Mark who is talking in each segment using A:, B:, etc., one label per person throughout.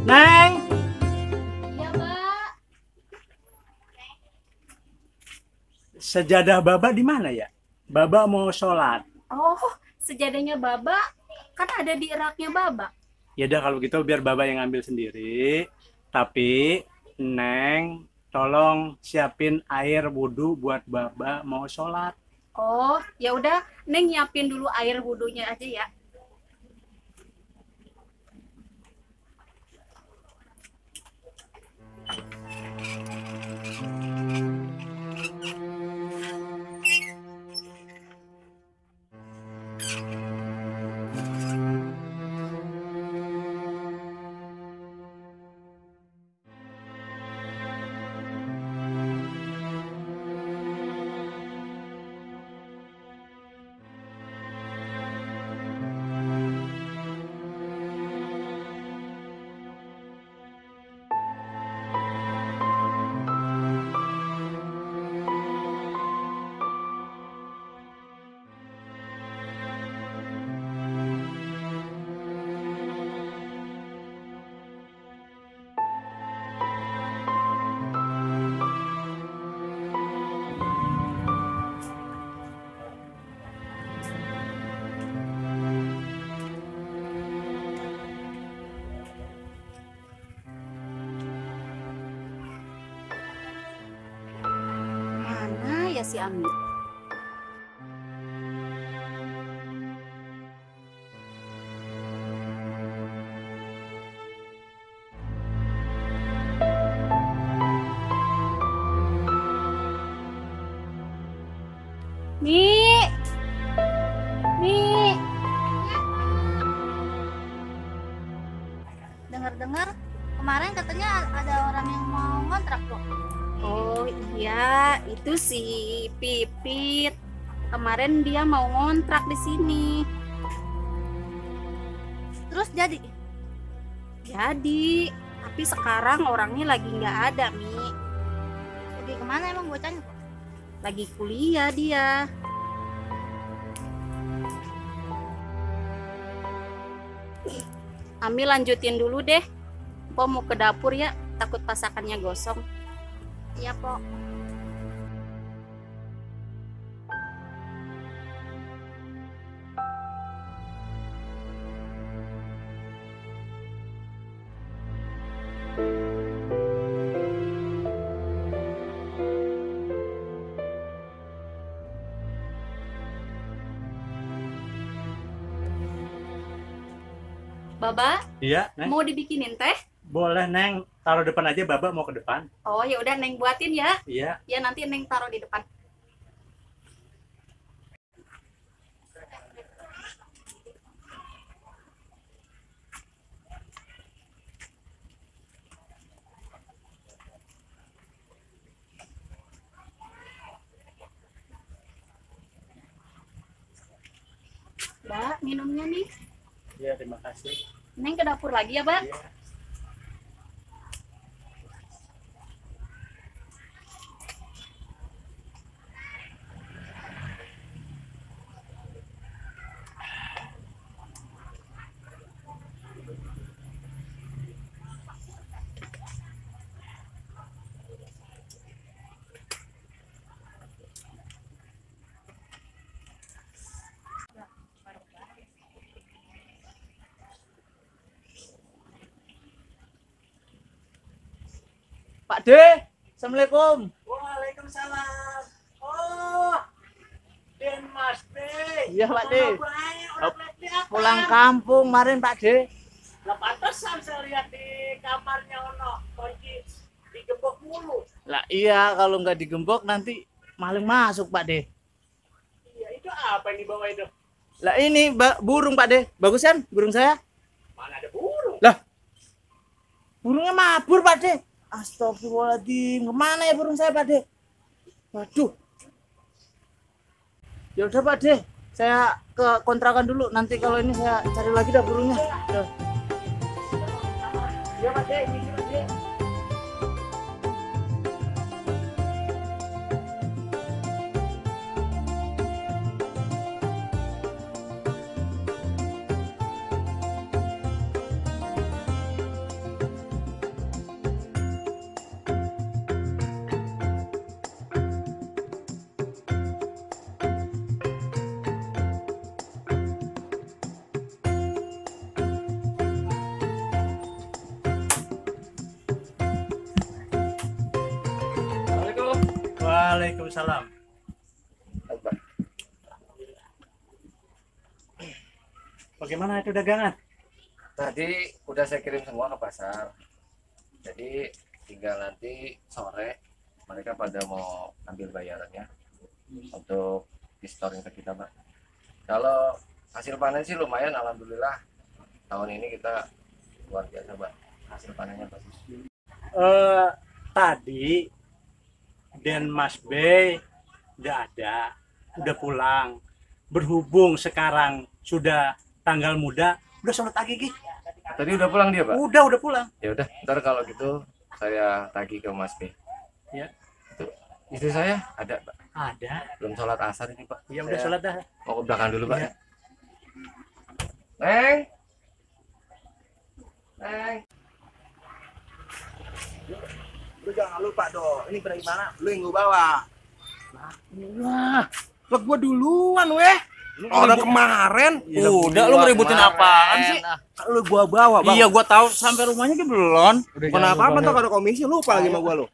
A: Neng,
B: Iya, Mbak.
A: sejadah Baba di mana ya? Baba mau sholat.
B: Oh, sejadahnya Baba kan ada di raknya Baba.
A: Ya udah kalau gitu biar Baba yang ambil sendiri. Tapi Neng, tolong siapin air wudhu buat Baba mau sholat.
B: Oh, ya udah, Neng nyiapin dulu air wudhunya aja ya. Mana ya si Ami? Mi, Mi,
C: Dengar-dengar kemarin katanya ada orang yang mau ngontrak tuh.
B: oh iya, itu si Pipit. Kemarin dia mau ngontrak di sini.
C: Terus jadi
B: Jadi, tapi sekarang orangnya lagi nggak ada, Mi.
C: pergi kemana emang bocahnya?
B: Lagi kuliah dia. Ami lanjutin dulu deh. Po mau ke dapur ya, takut pasakannya gosong.
C: Iya, Pok.
B: Baba,
A: Iya, Neng.
B: mau dibikinin teh?
A: Boleh, Neng. Taruh depan aja, Baba mau ke depan.
B: Oh, ya udah Neng buatin ya.
A: Iya.
B: Ya nanti Neng taruh di depan. Mbak, minumnya nih.
A: Iya, terima kasih.
B: Neng ke dapur lagi ya, Mbak?
A: Iya.
D: Pak D, Assalamualaikum.
A: Waalaikumsalam. Oh, Den Mas D.
D: Iya, Pak D.
A: Lama banget, orang kelihatan.
D: Pulang kampung kemarin Pak D.
A: Lah pantesan saya lihat di kamarnya ono kunci digembok mulu.
D: Lah iya, kalau nggak digembok nanti maling masuk Pak D.
A: Iya, itu apa yang dibawa itu?
D: Lah ini burung Pak D. Bagus kan burung saya?
A: Mana ada burung?
D: Lah, burungnya mabur Pak D. Astagfirullahaladzim, kemana ya burung saya Pak D? Waduh. Ya udah Pak D, saya ke kontrakan dulu. Nanti kalau ini saya cari lagi dah burungnya. Udah. Ya Pak D, ini Pak D.
A: Waalaikumsalam. Bagaimana itu dagangan?
E: Tadi udah saya kirim semua ke pasar. Jadi tinggal nanti sore mereka pada mau ambil bayarannya untuk di-storing ke kita, Pak. Kalau hasil panen sih lumayan, alhamdulillah. Tahun ini kita luar biasa, Pak. Hasil panennya bagus.
A: Tadi Den Mas B nggak ada, udah pulang. Berhubung sekarang sudah tanggal muda, udah sholat pagi.
E: Tadi udah pulang dia, Pak?
A: Udah pulang.
E: Ya udah, ntar kalau gitu saya tagih ke Mas B.
A: Ya.
E: Itu istri saya ada, Pak.
A: Ada.
E: Belum sholat asar ini, Pak.
A: Ya udah
E: Saya
A: sholat dah.
E: mau ke belakang dulu, Pak.
A: Iya.
E: Neng. Neng.
D: Lu jangan lupa dong, ini bener gimana? Lu yang gue bawa.
F: Wah, lah gua duluan weh.
D: Orang kemarin,
F: Udah lu ngeributin apaan sih?
D: lu gua bawa, Bang.
F: Iya, gua tahu sampai rumahnya ke belum.
D: Kenapa apa tuh kalau komisi lupa lagi sama gua lu?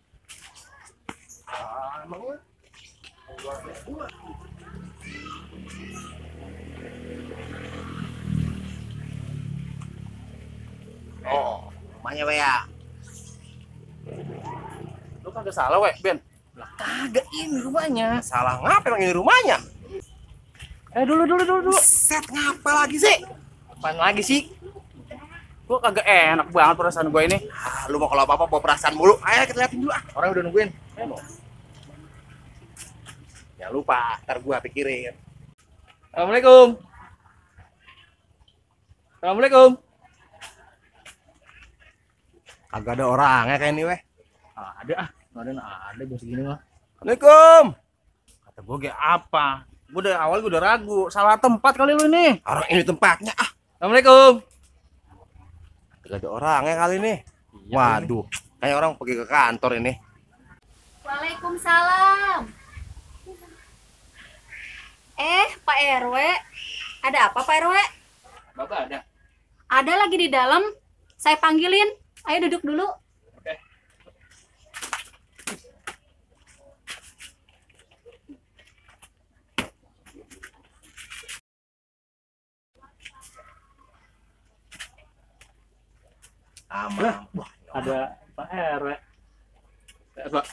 D: Oh, rumahnya we ya.
F: Lu kagak salah weh, Ben. Lah kagak ini rumahnya.
D: Salah ngapa emang ini rumahnya?
F: Dulu.
D: Set ngapa lagi sih?
F: Apaan lagi sih? Gua kagak enak banget perasaan gua ini.
D: Ah, lu mau kalau apa-apa bawa perasaan mulu. Ayo kita liatin dulu ah.
F: Orang udah nungguin.
D: Jangan lupa, ntar gua pikirin.
F: Assalamualaikum. Assalamualaikum.
D: Kagak ada orangnya kayak ini weh.
F: Ada gua segini mah.
D: Assalamualaikum.
F: Kata gua kayak apa? Gua dari awal gua udah ragu. Salah tempat kali lu ini.
D: Orang ini tempatnya ah.
F: Assalamualaikum.
D: Kagak ada orangnya kali ini. Waduh, kayak orang pergi ke kantor ini.
B: Waalaikumsalam. Pak RW. Ada apa Pak RW?
F: Bapak ada.
B: Ada lagi di dalam. Saya panggilin. Ayo duduk dulu.
D: Aman. Wah,
A: Ada Pak RW.
F: Pak.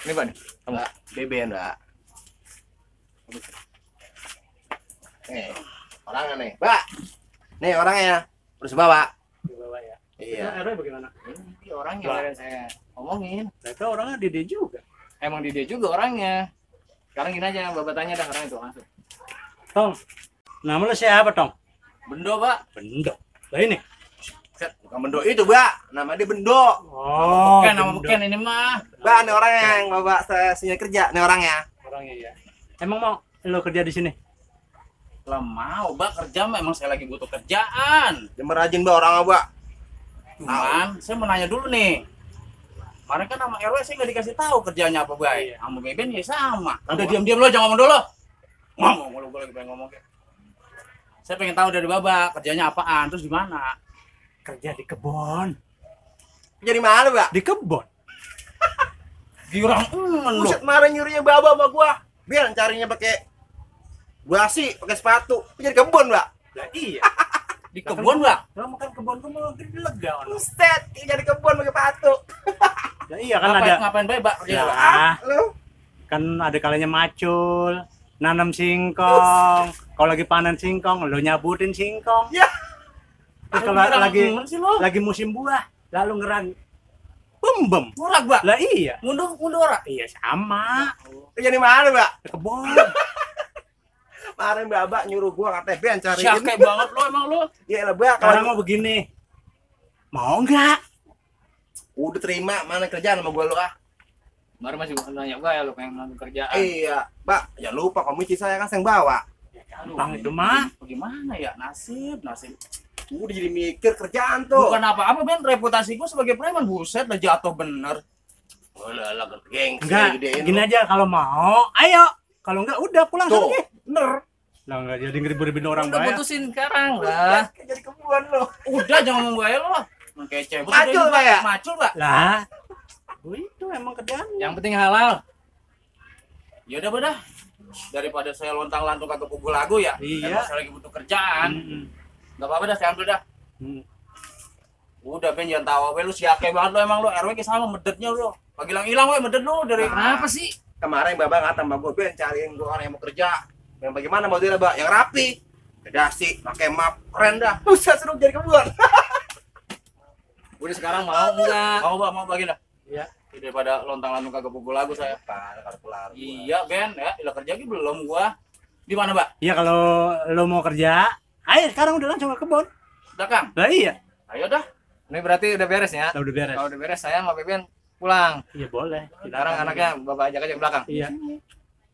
F: Ini Pak nih.
D: enggak beben, Mbak. Orangnya nih, Mbak. Nih orangnya. Terus bawa.
A: Di bawah ya.
D: Iya.
A: Itu RW bagaimana?
F: Ini orangnya kemarin saya ngomongin.
A: Mereka orangnya Dede juga.
F: Emang di dia juga orangnya. Sekarang gini aja, Bapak tanya dah orang itu langsung.
A: Tong, nama lu siapa Tong?
F: Bendo, Pak.
A: Bendo. Lah ini.
D: Set, bukan Bendo itu, Mbak. Nama dia Bendo.
A: Oh,
F: Nama
A: Bendo.
F: Beken ini mah.
D: Mbak, ini orangnya yang bawa saya kerja. Nih orangnya.
A: Orangnya ya. Emang mau lo kerja di sini?
F: Lah mau, Pak, kerja mah emang saya lagi butuh kerjaan.
D: Dia merajin, Mbak, orangnya, Mbak.
F: Cuman saya mau nanya dulu nih. Kemarin kan sama RW saya nggak dikasih tahu kerjanya apa, Bay. Sama Beben ya sama. Udah diam-diam lo, jangan ngomong dulu. Ngomong lu, gue lagi pengen ngomong. Saya pengen tahu dari Baba kerjanya apaan, terus di mana?
A: Kerja di kebun.
D: Jadi mana, Mbak?
A: Di kebun.
F: Girang lu.
D: Buset, kemarin nyurinya Baba sama gua. Biar carinya pakai basi, pakai sepatu. Jadi kebun, Mbak.
A: Lah iya.
F: Di kebun, Bang.
A: Kalau makan kebun tuh mau lega ono.
D: Buset, jadi kebun pakai sepatu.
A: Lah iya kan ada.
F: Ngapain Bay, Pak? Kerja, Pak?
A: Ya,
D: Lu
A: kan ada kalanya macul, nanam singkong. Kalau lagi panen singkong, lo nyabutin singkong.
D: Ya.
A: Terus kalau
F: Girang
A: lagi
F: bener sih lo.
A: lagi musim buah, lalu ngerang bem.
F: Murah, Pak.
A: Lah iya.
F: Mundur ora.
A: Iya sama.
D: jadi mana, Mbak?
A: Di kebun.
D: Kemarin Baba nyuruh gua katanya Ben cariin.
F: Syake banget lo emang lo.
D: Iya lah, Mbak.
A: Sekarang
D: Kalau
A: mau begini. Mau nggak?
D: udah terima mana kerjaan sama gua lu ah.
F: Baru masih nanya gue ya lo pengen ngambil kerjaan.
D: Iya, Mbak. Jangan lupa komisi saya kan yang bawa.
A: Bang itu mah.
F: Gimana ya nasib.
D: Udah jadi mikir kerjaan tuh.
F: Bukan apa-apa Ben, reputasi gue sebagai preman buset udah jatuh bener.
D: Ulah geng.
A: Enggak, gini aja kalau mau, ayo. Kalau enggak udah pulang
D: Tuh,
A: sana.
D: bener.
A: Lah enggak jadi ngeribut-ribut orang
F: Udah
A: banyak.
F: putusin sekarang lah.
D: Jadi kebun lu.
F: Udah jangan ngomong gue lo. Kece.
D: Macul, Pak, ya?
F: Macul, Pak.
A: Lah. Itu emang kerjaan.
F: Yang penting halal. Ya udah dah. Daripada saya lontang-lantung kagak pukul lagu ya.
A: Iya.
F: Emang saya lagi butuh kerjaan. Enggak apa-apa dah, saya ambil dah. Udah Ben, jangan tahu lu siake banget lu emang lu RW ke sama medetnya lu. Pagi hilang we medet lu dari
E: Kenapa sih? Kemarin Babang ngata sama gue, Ben, cariin gue orang yang mau kerja. Yang bagaimana modelnya, Mbak? Yang rapi. Dasi, pakai map, keren dah. Bisa seru jadi kebun.
F: udah sekarang mau enggak? Mau bagi dah.
A: Iya.
F: Daripada lontang-lantung kagak pukul lagu saya. Iya Ben, ya, ilah kerja lagi belum gua. Di mana, Mbak?
A: Ya kalau lo mau kerja, ayo sekarang udah langsung ke kebun.
F: Udah, Kang.
A: Lah iya.
F: Ayo dah.
E: Ini berarti udah beres ya?
A: Udah beres.
E: Kalau udah beres, saya sama Beben pulang.
A: Iya boleh.
E: Sekarang anaknya Bapak ajak aja ke belakang.
A: Iya.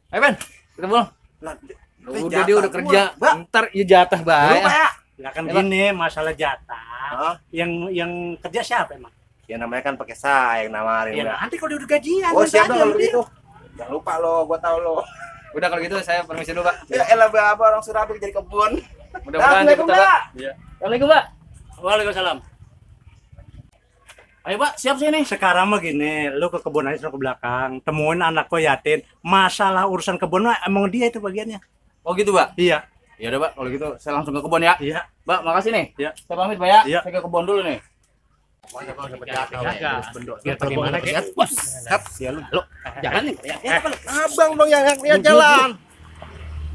E: Ayo Ben, kita pulang.
F: Udah dia udah kerja. Ntar ya jatah bae.
A: Ya kan gini, masalah jatah. Yang kerja siapa emang?
E: Ya namanya kan pakai saya yang namarin.
A: Ya
E: udah.
A: nanti kalau udah gajian.
E: Oh siap
A: aja
E: dong kalau
A: dia.
E: begitu. Jangan lupa lo, gua tahu lo.
F: Udah kalau gitu saya permisi dulu, Pak.
E: Ya elah Bapak orang Surabi jadi kebun.
F: Mudah-mudahan cepet, Pak.
A: Iya.
F: Assalamualaikum, Pak.
A: Waalaikumsalam.
F: Ayo, Pak, siap sini.
A: Sekarang mah gini, lu ke kebun aja ke belakang, temuin anak ko yatin. Masalah urusan kebun mah emang dia itu bagiannya.
F: Oh gitu, Pak.
A: Iya.
F: Ya udah, Pak. Kalau gitu saya langsung ke kebun ya.
A: Iya.
F: Pak, makasih nih.
A: Iya.
F: Saya pamit, Pak ya.
A: Iya.
F: Saya ke kebun dulu nih.
A: Bagaimana kayak?
F: Jangan nih.
E: Abang dong yang lihat jalan.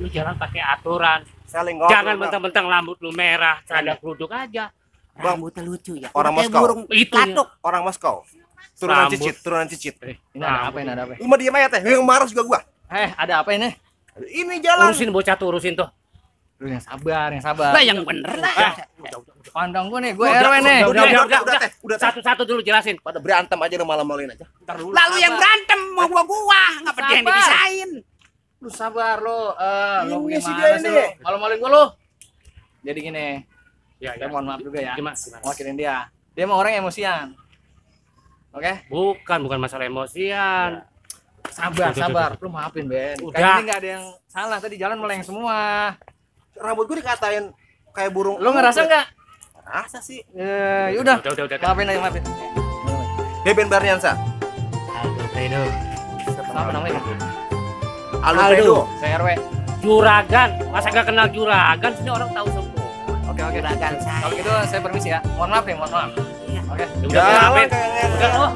G: Lu jalan pakai aturan.
E: Saling ngobrol.
G: Jangan mentang-mentang rambut lu merah, celana kerudung aja.
E: Bang,
G: Rambutnya lucu ya.
E: orang
G: Kayak
E: Moskow.
G: burung
E: Itu
G: katuk.
E: orang Moskow. Turunan
G: Rambut.
E: cicit.
F: Ini ada apa ini? Ada apa?
E: Lu mau diem aja teh, yang marah juga gua.
F: Ada apa ini?
E: Ini jalan.
G: Urusin bocah tuh, urusin tuh.
F: Lu yang sabar, yang sabar.
G: Lah yang bener lah.
F: Pandang gua nih, gua RW nih.
E: Udah teh, udah teh.
G: Satu-satu dulu jelasin.
E: Pada berantem aja lu malam-malamin aja.
G: Lalu yang berantem mau gua ngapa dia yang
F: Sabar.
G: dipisahin?
F: Lu sabar lu. Lu
E: Ini si
F: gimana
E: dia
F: sih
E: ini.
F: lu? Malu-maluin gua lu. Jadi gini,
G: Ya,
F: saya mohon maaf juga ya.
G: Gimana?
F: Wakilin dia. Dia mah orang emosian. Oke?
G: Bukan masalah emosian.
F: Sabar. Lu maafin, Ben.
G: Udah.
F: Kan ini enggak ada yang salah. Tadi jalan meleng semua.
E: Rambut gua dikatain kayak burung.
F: Lu ngerasa enggak?
E: Rasa sih.
F: Yaudah.
G: Udah.
F: Maafin aja, maafin.
E: Beben Barniansa.
F: Siapa namanya?
E: Aldo.
F: Saya RW.
G: Juragan, masa gak kenal juragan? Sini orang tahu semua.
F: Oke. Kalau gitu saya permisi ya. Mohon maaf nih, mohon maaf. Oke.
G: Udah,
E: Jalan
G: Ben.
E: kayak
G: Udah, oh.